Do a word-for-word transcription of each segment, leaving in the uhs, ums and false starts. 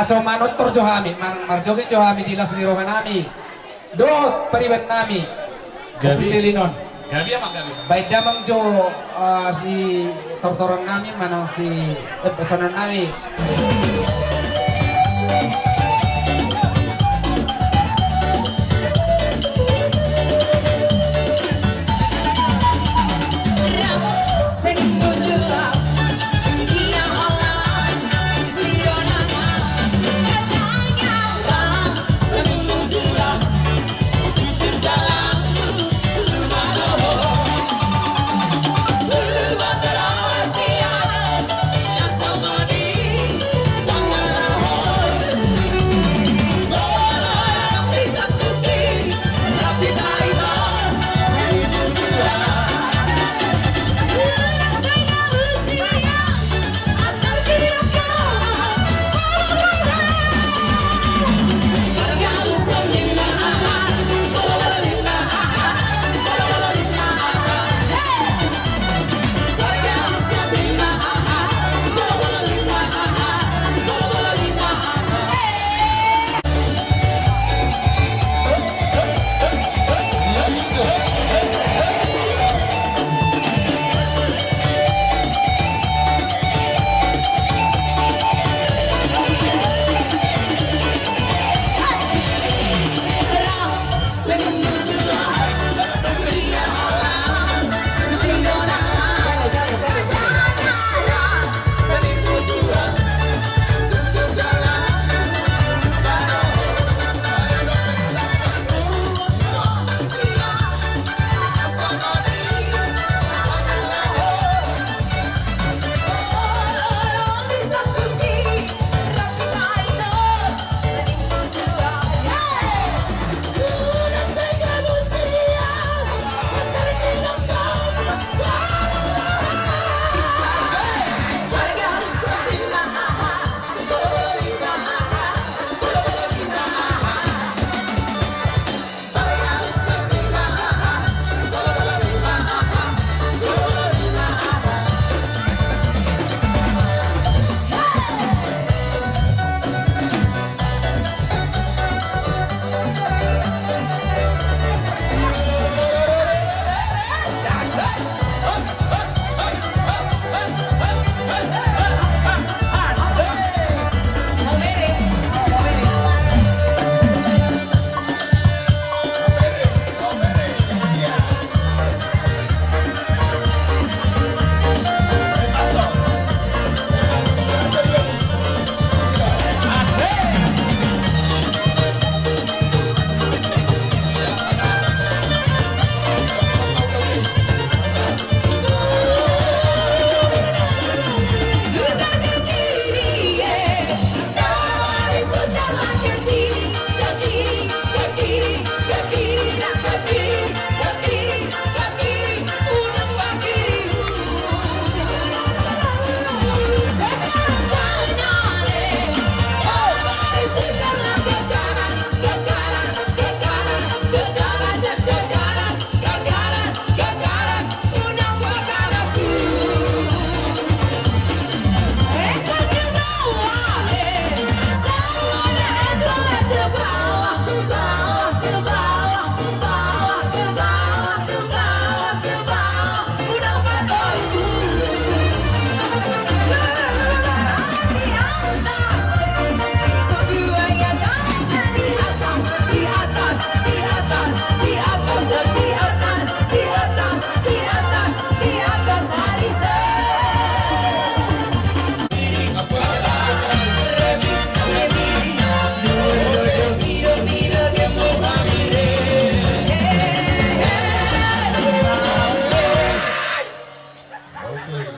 So manortor jo hami, manang marjoget jo hami di las ni roha nami dohot pariban nami. Gabe. Ompu Silin on. Gabe, amang, gabe. Baen damang jo, eh, sitortoron nami manang si, eh, pesonan nami.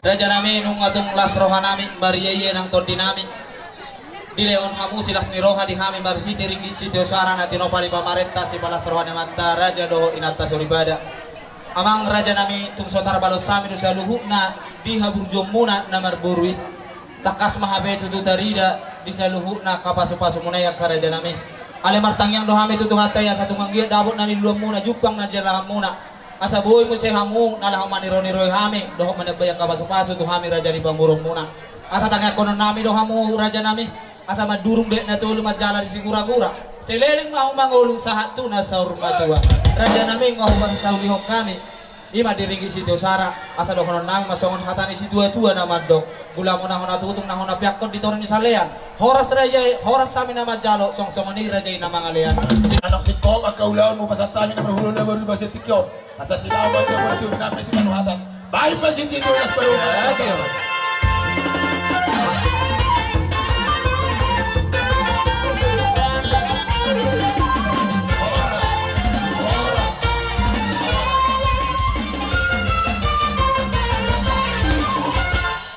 Raja nami, nunga tung las roha nami, marria-ia nang tondi nami. Dilehon hamu silas ni roha di hami marhite ringgit sitio sara na tinopa ni pamarenta, sipalas roha ni amanta raja dohot inanta soripada. Amang raja nami, tung so tarbalos hami do saluhutna di haburjuonmuna na marboru i. Tangkas ma hape tutu tarida di saluhutna angka pasu-pasumuna i angka raja nami. Alai martangiang do hami tu Tuhanta i asa tung anggiat dapot na niluluanmuna, jumpang na jinalahanmuna. Asa boi muse hamu na laho maniro-niroi hami dohot manambai angka pasu-pasu tu hami raja ni pamoruonmuna. Asa tangiangkonon nami do hamu raja nami. Asa mandurung dek na tolu manjala di sigura-gura. Seleleng ma hamu mangolu sahat tu na saur matua. Raja nami, nga hupasaulihon hami. Ima di ringgit sitio sara, asa dohonon nami ma songon hata ni situa-tua na mandok. Gula muna hona tutung na hona piakkon di toru ni salean. Horas raja i, horas hami na manjalo, song songon i raja i na mangalean. Anak singkop angka ulaon mu pasahat hami na marhulon na baru di basa tingki on. Asa tidak apa-apa itu na petik anu hatan. Baik basa tingki on, ya, baru.